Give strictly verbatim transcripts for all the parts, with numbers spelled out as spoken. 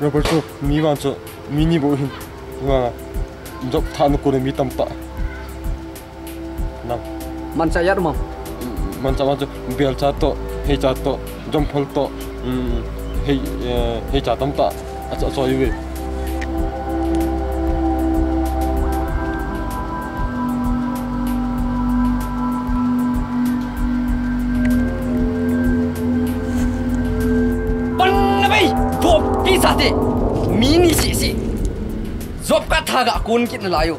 Rubber chu, mi vang chu, mi ni bou hin. Vang a, job thahna kona mi tamtah. Nang. Manchah ijat um am? Manchah vang chu, belcha toh, heicha toh, jomphol toh, um, hei, eh, heicha tamtah. Acha, acha, ive. Pan na bei, vohpi chate. Mi ni sisi. Job card tha ga kon kit nalai u.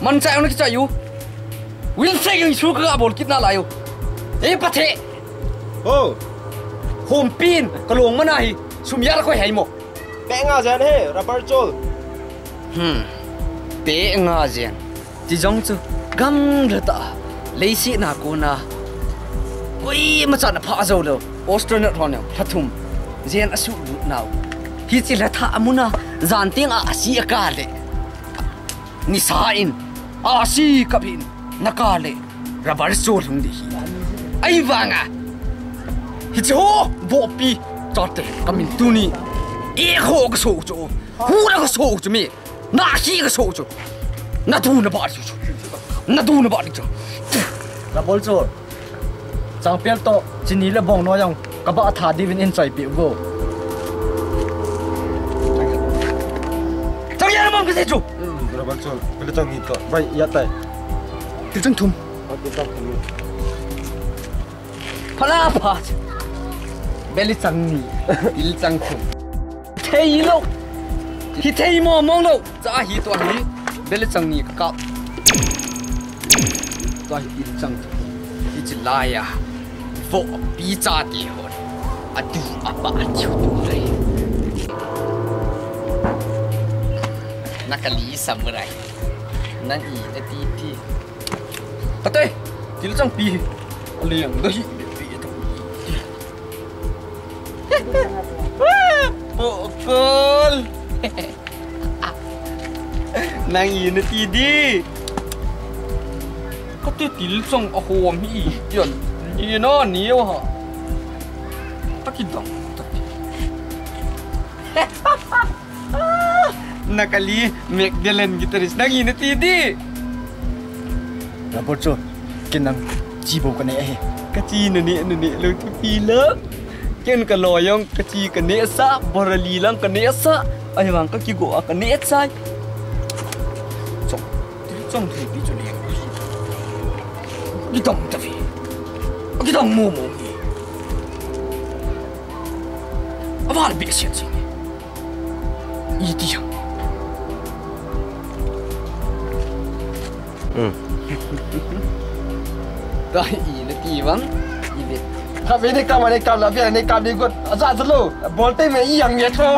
Manchah jong na kichai u. Wheelchair jong issue ka ga bol kit nalai u. E pathe. Ho. Hompin, ka long mana hi. Sum ijat koi hai mo. Peh nga jen he, rubber chol. Hmm. Peh nga jen. Ti jong chu gamla tah a, leiset a kona koima chan apha jou lou. Astronaut hon jong lha thum jen asuh lut nau. Hiche lha thah a mun a jan teng a asi a kah le, nisa in asi kap in na kah le, rubber chol hung ding ahi. Ahivang a hiche ho vohpi chate ka min tuni e ho ka so u chu, hu la ka so u chu mi. Na hi ka so chu. Na tu na ba chu. Na tu na ba chu. Na bol chu. Changpel toh, chini le bong no jong ka ba tha diuvin in choi pi go. Chang ya mong ka se chu. Hmm, na bol chu. Pele chang ni toh. Bai, ya tai. Til chang thum. Til chang thum. Phala pha. Bele chang ni. Til chang thum. Thei lou. Hithei mo mong lou. Cha hi tua hi. Bele chang ni ka kap. Tua hi til chang thum. Hiche lai a vohpi chate hon adu apa atiu tu lai. Na kali samurai. Nang ina titi. Ate, til chang pi. Aleng da hi pi ta. Pokol. Nang ina titi. Kate til chang ahom hi. Yan, ni na ni wa ha. Aki dang. Na kali Magdalen guitarist nang ina titi. Rubber chu, ken nang chi bou ka neh ahi. Ka chi na neh, na neh lou thupi lou. Ken ka loi jong ka chi ka neh sah, barali lang ka neh sah. Ahivang ka kigo a ka neh chai. Chong, til chang thupi chu neh. Kidang ta ve. Kidang mo mo. Aval behseh jing. Iti ham. Hmm. Tua hi ina ti vang. Ive. Kha ve nei kam, nei kam la ve nei kam nei got. Aja aja lou. Bol te me i yang ye cho.